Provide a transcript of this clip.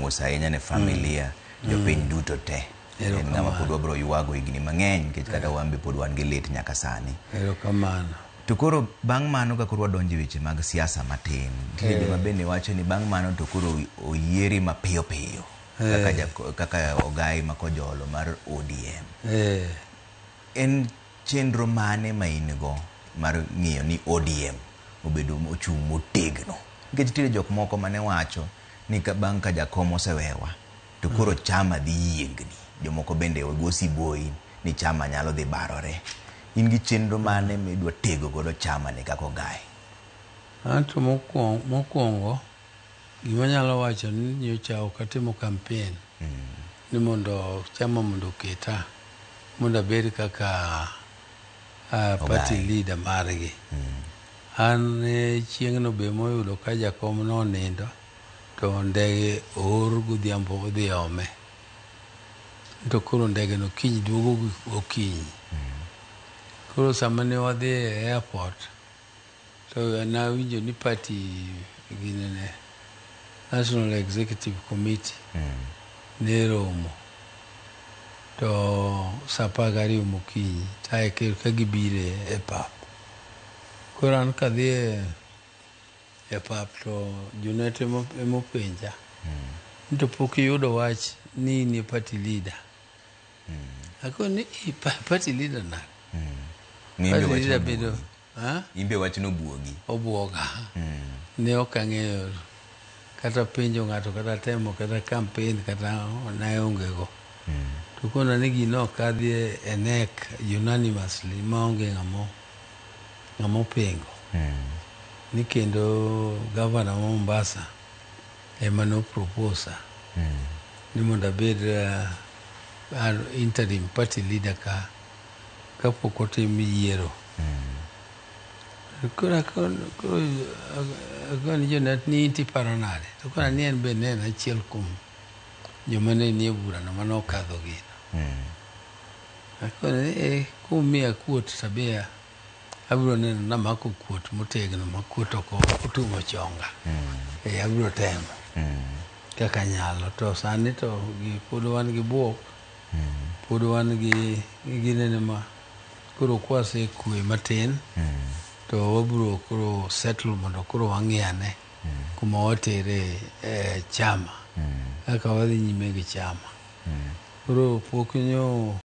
Mos ahinya ne familia, jopiny duto te. En ng'ama pod wabiro ywago higni mang'eny nikech kata wan be pod wan gi lit nyaka sani. Erokamano. To koro bang' mano ka koro wadonjo e weche mag siasa matin, nitie joma bende wacho ni bang' mano to koro oyieri mapiyo piyo kaka, kaka ogai ma Kojolo mar ODM. En chenro mane ma in go mar ng'iyo ni ODM obedo ochung' motegno? Nikech nitiere jok moko mane wacho ni ka bang' ka jakom osewewa to koro chama dhi yiengni. Jomoko bende go siboi ni chama nyalo dhi barore. In gi chenro mane midwa tego godo chama ni kaka ogai? Anto mokwongo gima anyalo wacho ni nyocha ok atimo campaign ni mondo chama mondo oketa mondo abed kaka party Ogai. leader margi. An chieng'no be moyudo ka jakom nonindo to ndege oor godhiambo odhi ome. To koro ndege no kiny duogo gokinyi. Koro sama ne wadhi e airport to nawinjo ni party ginene National Executive Committee ne romo to sa 12 mokinyi tae ka gibiro e pap. Koro an kadhi e pap to Junet emopenja ni to pok iyudo wach ni in e party leader. Akone ni "Eh, party leader nade?" Ni imbe Party wach leader nobuogi. bedo ha? Imbe wach nobuogi. Obuoga. Ne ok ang'eyo kata penjo ng'ato kata temo kata campaign kata ne onge go. To kona ni gino okadhi e NEC unanimously maonge ng'amo pingo. Ni kendo gavana ma Mombasa ema no propose ni mondo abed interim party leader ka kapok otim yiero. Koro akoni Jonet ni in tiparo nade? To kona ni en be ne en achiel kuom joma ne nie burano mane okadho gino. Akone ni kumiya kuot tabia abiro neno namako kuot motegno ma kuot ok otumo chonga. Abiro temo kaka anyalo. To sani to pod wan gi buok, pod wan gi ginene ma koro kwasekwe matin to wabiro koro settle mondo koro wang'i ane kuma watere chama kaka wadhi nyime gi chama. Koro pok nyo